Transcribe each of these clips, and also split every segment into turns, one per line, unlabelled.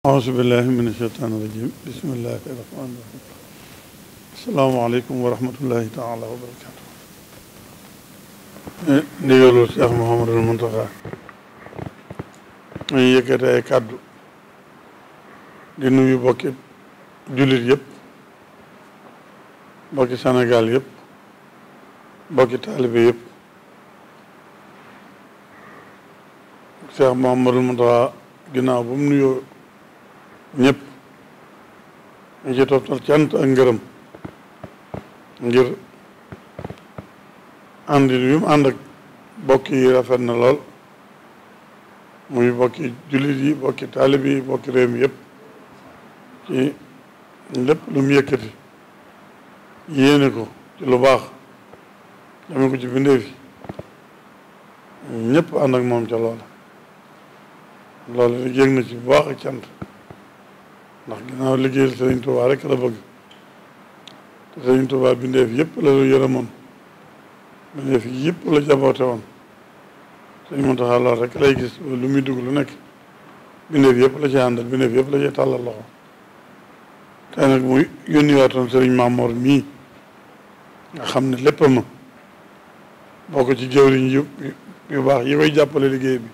auzu billahi min asheytaani rajim bismillahi rahmaani rahim asalaamaaleykum wa rahmatullahi taala wa barakaatu. ndigalul Cheikh Mouhamadul Mountakha ñu yëkkate ay kàddu di nuyu bokki jullit yëpp, bokki Sénégal yëpp, bokki taalibe yëpp. Cheikh Mouhamadul Mountakha ginnaaw bu mu nuyoo ñëpp ñu ci toftal cant ak ngërëm ngir ànd yu mu ànd ak bokk yi rafet na lool, muy bokki jullit yi, bokki taalib yi, bokki réew mi yëpp, ci lépp lu mu yëkkati yéene ko ci lu baax dame ko ci bindee fi ñëpp ànd ak moom ca loola. loolu rek yëg na ci bu baax ak cant, ndax ginnaaw liggéeyal Sëriñ Tuubaa rek la bëgg te Sëriñ Tuubaa bindeef yëpp la yërëmoon, bindeef yëpp la jaboote woon. Sëriñ Muntaxaa loolu rek lay gis lu muy dugg lu nekk bindeef yëpp la ci àndal, bindeef yëpp la ci tàllal loxo. tey nag muy yónniwaatoon Sëriñ Maamoor mii nga xam ne lépp ma bokk ci jëwriñ yu baax yi koy jàppale liggéey bi,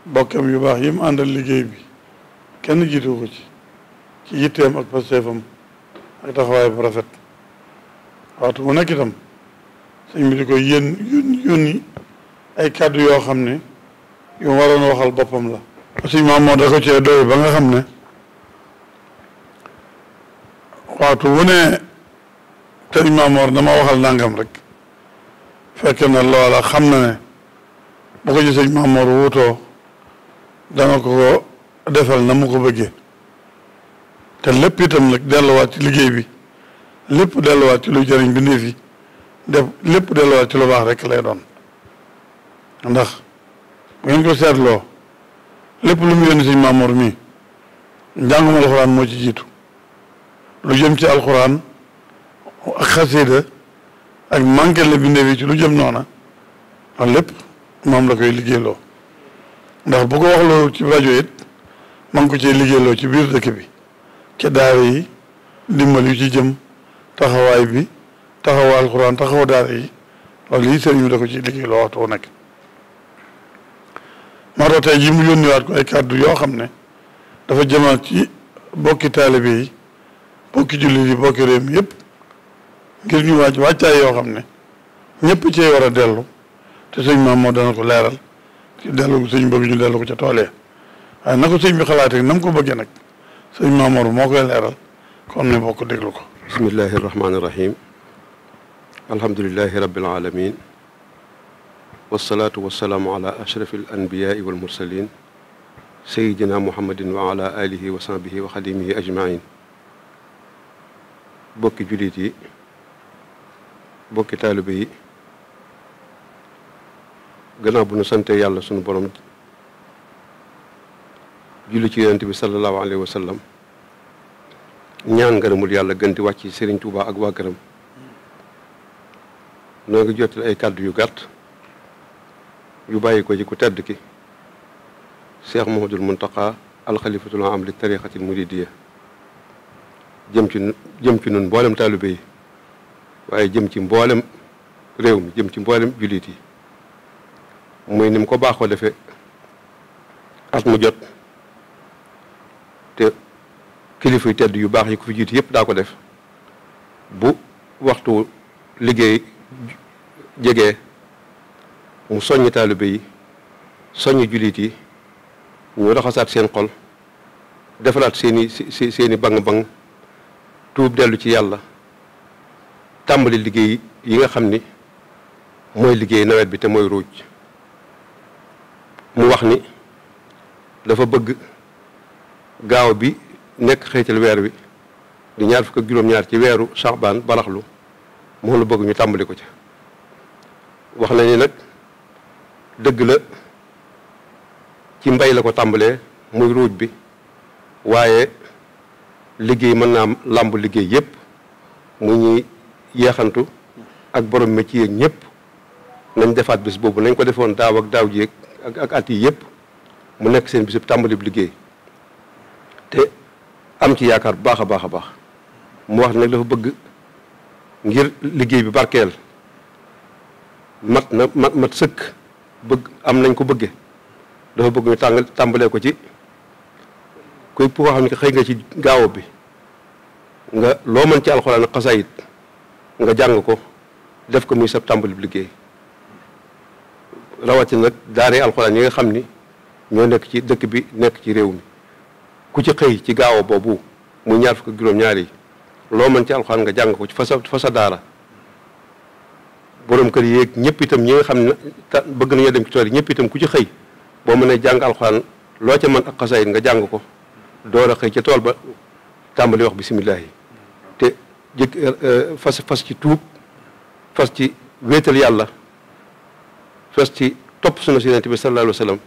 bokkam yu baax yi mu àndal liggéey bi, kenn jiitu ko ci yitteem ak pasteefam ak taxawaay bu rafet. waxtu mu nekk itam sëñ bi di koy yónni ay kàddu yoo xam ne yu mu waroon waxal boppam la. sëñ Maamoor da ko cee doy ba nga xam ne waxtu wu ne sëñ Maamoor dama waxal nangam rek fekk na loola xam na ne bu ko ci sëñ Maamoor wuutoo dana ko defal na mu ko bëggee, te lépp itam nag delluwaat ci liggéey bi, lépp delluwaat ci lu jëriñ bindeef yi, lépp delluwaat ci lu baax rek lay doon. ndax bu ngeen ko seetloo lépp lu mu yónni sëñ Maamoor mii njàngum alxuraan moo ci jiitu, lu jëm ci alxuraan ak xasiida ak manqué la bindeef yi ci lu jëm noona loolu lépp moom la koy liggéeyloo. ndax bu ko wax loolu ci rajo it man ko cee liggéeyloo ci biir dëkk bi, ci daara yi dimbal yu ci jëm, taxawaay bi, taxawa alxuraan, taxawa daara yi, loolu yi sëriñ bi da ko ci liggéeyloo waxtu wu nekk. moo tax tey jii mu yónniwaat ko ay kàddu yoo xam ne dafa jëmaat ci bokki taalibe yi, bokki jullit yi, bokki réew mi yëpp, ngir ñu wàccaay yoo xam ne ñëpp cee war a dellu, te sëñ Maamoor dana ko leeral ci dellu sëñ bëgg ñu dellu ko ca tool yi. waaye na ko sëñ bi xalaatee na mu ko bëggee nag sëñ Maamoor moo koy leeral, kon ne bokk déglu ko.
bismillahi irrahmani irrahim alhamdulilahi rabbil alamin wasalaatu wasalaamu ala ashrafi al anbiyai wal mursalin sayidina muhammadin wa ala alihi wa sahbihi wa xadimihi ajmain. bokki jullit yi, bokki taalibe yi, gannaaw bu nu sante yàlla sunu borom julli ci yonent bi sallallahu alayhi wa sallam, ñaan ngërëmul yàlla gën di wàcc ci Serigne Touba ak waa këram, noo ngi jottali ay kàddu yu gàtt yu bàyyi ko ci ku tedd ki Cheikh Mouhamadoul Mountakha alxalifatul am li tariqatil muridiyya jëm ci nun mboolem taalibe yi, waaye jëm ci mboolem réew mi, jëm ci mboolem jullit yi. muy ni mu ko baaxoo defee at mu jot, te kilifa yu tedd yu baax yi ko fi jiitu yëpp daa ko def. bu waxtu liggéey jegee mu soññ taalibe yi, soññ jullit yi, ñu raxasaat seen xol, defaraat seeni bang-bang, tuub dellu ci yàlla, tàmbali liggéey yi nga xam ni mooy liggéey nawet bi te mooy ruuj. mu wax ni dafa bëgg gaaw bi nekk xëytal weer wi di ñaar fukk ak juróom-ñaar ci weeru Saxbaan baraxlu moo la bëgg ñu tàmbali ko ca. wax na ni nag dëgg la ci mbay la ko tàmbalee muy ruuj bi, waaye liggéey mën naa làmb liggéey yépp, mu ñuy yeexantu ak borom métier ñëpp nañ defaat bis boobu nañ ko defoon daaw ak daaw jéeg ak at yi yëpp mu nekk seen bisub tàmbali bu liggéey. te am ci yaakaar bu baax a baax a baax mu wax nag dafa bëgg ngir liggéey bi barkeel mat sëkk bëgg am nañ ko bëgge dafa bëgg ñu tàmbalee ko ci kuy koo xam ne xëy nga ci gaaw bi nga loo mën ci alxuraan xasaayit nga jàng ko def ko muy sa tàmbali liggéey rawatina nag daaree alxuraan yi nga xam ni ñoo nekk ci dëkk bi nekk ci réew mi ku ci xëy ci gaaw boobu mu ñaar fukk juróom-ñaar yi loo mën ci alxuraan nga jàng ko ci fa sa daara borom kër yéeg ñëpp itam ñi nga xam ne bëgg nañoo dem ci tool yi ñëpp itam ku ci xëy boo mënee jàng alxuraan loo ca mën ak xasaayit nga jàng ko door a xëy ca tool ba tàmbali wax bisimilah yi te fas ci tuub fas ci wéetal yàlla fas ci topp sunna si Yonent bi sallallahu alayhi wa sallam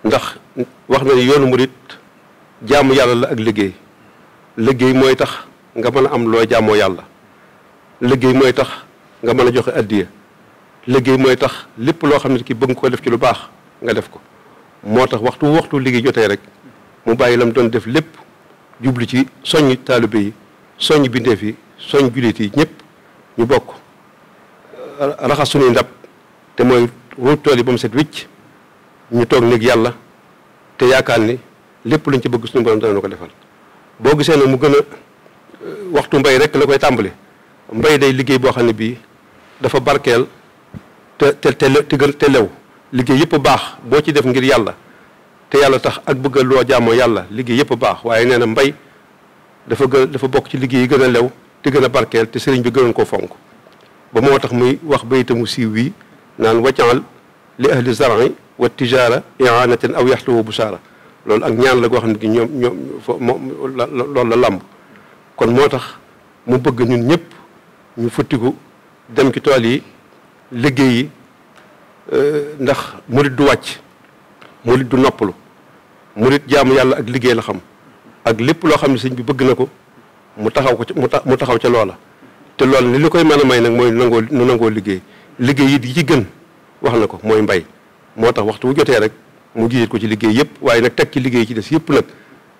ndax wax na ni yoonu murit jaamu yàlla la ak liggéey mooy tax nga mën a am loo jaamoo yàlla liggéey mooy tax nga mën a joxe addiya liggéey mooy tax lépp loo xam ne ki bëgg ko def ci lu baax nga def ko moo tax waxtu liggéey jotee rek mu bàyyi lam doon def lépp jublu ci soññ taalibe yi soññ bindeef yi soññ jullit yi ñëpp ñu bokk raxas suñuy ndab te mooy ruuj tool yi ba mu set wicc ñu toog néeg yàlla te yaakaar ni lépp luñ ci bëgg suñu borom dana ko defal boo gisee nag mu gën a waxtu mbay rek la koy tàmbali mbay day liggéey boo xam ne bii dafa barkeel te lew liggéey yëpp baax boo ci def ngir yàlla te yàlla tax ak bëgg a loo jaamoo yàlla liggéey yëpp baax waaye nee na mbay dafa bokk ci liggéey yi gën a lew te gën a barkeel te sëriñ bi gënoon koo fonk ba moo tax muy wax baytamu siiw wii naan waccaal li ahli zar'i wa tijaara i'anatan aw yaxluwu busaara loolu ak ñaan la goo xam ne gi loolu la làmb kon moo tax mu bëgg ñun ñëpp ñu futtiku dem ci tool yi liggéey yi ndax murit du wàcc murit du noppalu murit jaamu yàlla ak liggéey la xam ak lépp loo xam ne sëñ bi bëgg na ko mu taxaw ca loola te loolu li koy mën a may nag mooy nangoo liggéey yi ci gën wax na ko mooy mbay moo tax waxtu wu jotee rek mu jiit ko ci liggéey yëpp waaye nag teg ci liggéey ci des yëpp nag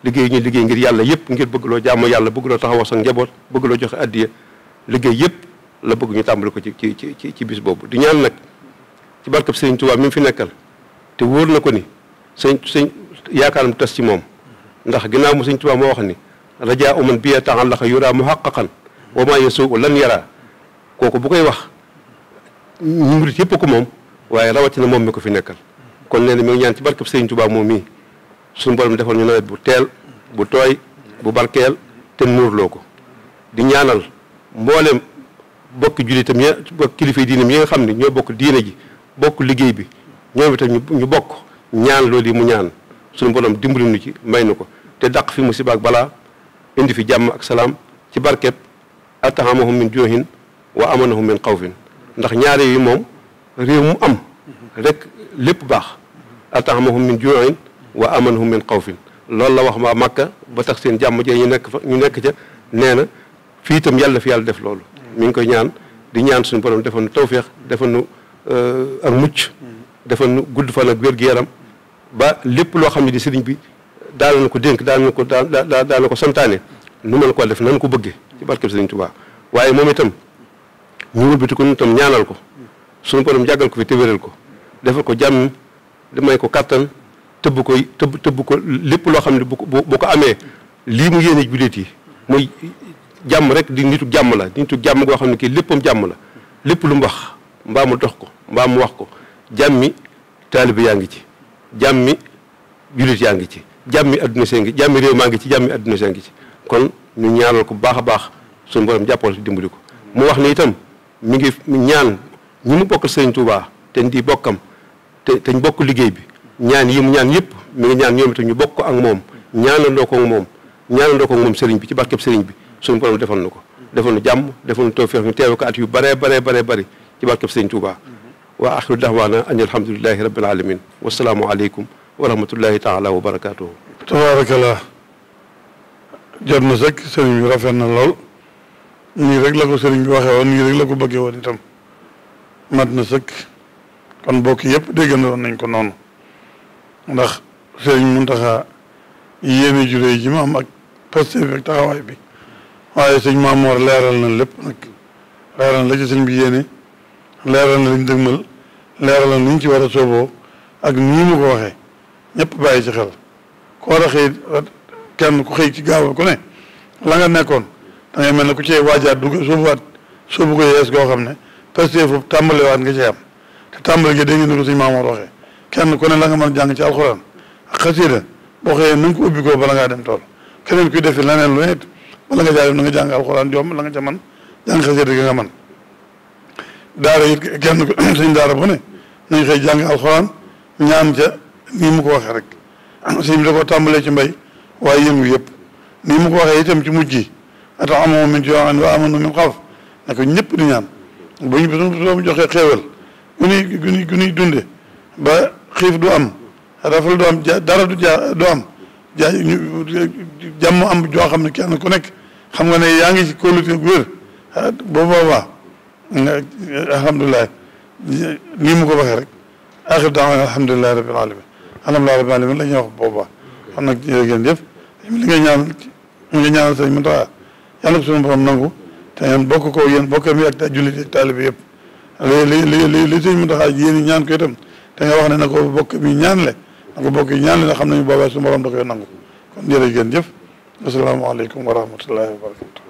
liggéey ñuy liggéey ngir yàlla yëpp ngir bëgg loo jaamu yàlla bëgg loo taxawoo sa njaboot bëgg loo joxe addiya liggéey yëpp la bëgg ñu tàmbali ko ci bis boobu di ñaan nag ci barkab sëriñ Tuubaa mi mu fi nekkal te wóor na ko ni sëñ yaakaaram tas ci moom ndax ginnaaw mu sëriñ Tuubaa moo wax ni rajaa uman biya ta'allaqa yura muhaqqaqan wa ma yasuu lan yara kooku bu koy wax ñu murit yëpp ko moom waaye rawatina moom mi ko fi nekkal kon nee na mi ngi ñaan ci barkab sëriñ Tuubaa moom mii suñu borom defal ñu nawet bu teel bu tooy bu barkeel te nuurloo ko di ñaanal mboolem bokki jullitam bokk kilifa yi diinam yi nga xam ne ñoo bokk diine ji bokk liggéey bi ñoom itam ñu bokk ñaan loolu yi mu ñaan suñu borom dimbali nu ci may nu ko te dàq fi musiba ak balaa indi fi jàmm ak salaam ci barkeb atahamahum min joohin wa amanahum min xawfin ndax ñaare yi moom réew mu am rek lépp baax atahamahum min joohin wa amanahum min xawfin loolu la wax ma Makka ba tax seen jàmm jee ñu nekk ca nee na fii itam yàlla fi yàlla def loolu mi ngi koy ñaan di ñaan suñu borom defal nu tawféex defal nu ak mucc defal nu gudd fan ak wér-gu-yaram ba lépp loo xam ne di sëriñ bi daal na ko dénk daal na ko santaane nu mën koo def nan ko bëggee ci barkeb sëriñ Tuubaa waaye moom itam ñu wëlbati ko nu itam ñaanal ko suñu borom jàggal ko fi te wéral ko defal ko jàmm di may ko kàttan tëbb ko lépp loo xam ne bu ko amee lii mu yéene jullit yi muy jàmm rek di nitu jàmm la nitu jàmm goo xam ne kii léppam jàmm la lépp lu mu wax mbaa mu dox ko mbaa mu wax ko jàmmi taalibe yaa ngi ci jàmmi jullit yaa ngi ci jàmmi adduna see ngi jàmmi réew maa ngi ci jàmmi adduna see ngi ci kon ñu ñaanal ko bu baax a baax suñu borom jàppal ci dimbali ko mu wax ni itam mi ngi ñaan ñi mu bokkal Sëriñ Tuubaa te di bokkam te ñu bokk liggéey bi ñaan yi mu ñaan yëpp mi ngi ñaan ñoom itam ñu bokk ko ak moom ñaanandoo ko ak moom sëriñ bi ci barkeb sëriñ bi suñu borom defal na ko defal nu jàmm defal nu tawfeex ñu teewe ko at yu bare ci barkeb sëriñ Tuubaa wa axiru da'waana an alhamdulillahi rabbil alamin wasalaamu aleykum wa rahmatullahi taala wa barakatuhu
tabaarakallah jot na sëkk sëriñ bi rafet na lool nii rek la ko sëriñ bi waxee woon nii rek la ko bëggee woon itam mat na sëkk kon bokk yëpp déggandoo nañ ko noonu ndax sëriñ Muntaxa yéene juré ji ma am ak posté bi ak taxawaay bi waaye sëñ Maamoor leeral na lépp nag leeral na la ci sëñ bi yéene leeral na liñ dëgmal leeral na liñ ci war a sooboo ak nii mu ko waxee ñëpp bàyyi ci xel ku war a xëy kenn ku xëy ci gaaw ku ne la nga nekkoon da ngay mel ne ku cee waajaat dugg soobu ko yees goo xam ne posté foofu tàmbaliwaat nga cee am te tàmbali gi dégg ngeen ko sëñ Maamoor waxee kenn ku ne la nga mën a jàng ci alxuraan ak xasiida boo xëyee na nga ko ubbi ko bala ngaa dem tool keneen kuy defi leneen lu ne bala nga jaay na nga jàng alxuraan jom la nga ca man jàng xasiida gi nga man daara it kenn ko sëñ daara bu ne nañ xëy jàng alxuraan ñaan ca nii mu ko waxee rek sëñ bi da koo tàmbalee ci mbay waaye yëngu yëpp nii mu ko waxee itam ci mujj gi ata amoo min juu'in wa aamanu min xawf ne ko ñëpp di ñaan bu ñu soo joxee xéewal gu nuy dunde ba xiif du am rafal du am dara du am jàmm am joo xam ne kenn ku nekk xam nga ne yaa ngi ci kóolute gu wér boo boobaa alhamdulilah nii mu ko waxee rek axir daawana alhamdulilahi rabbil alamin alhamdulilahi rabbil alamin la ñuy wax boobaa xam nag jërë ngeen jëf li nga ñaanal sëñ Muntaxa yàlla ko suñu borom nangu te ngeen bokk ko yéen bokkam yi ak jullit yi ak taalibe yëpp li sëñ Muntaxa yéen ñaan ko itam te nga wax ne na ko bokk bi ñaanle na ko bokk yi ñaanle na xam nañu boobaa suñu borom da koy nangu kon jërë ngeen jëf asalaamaaleykum wa rahmatullahi wa barakatu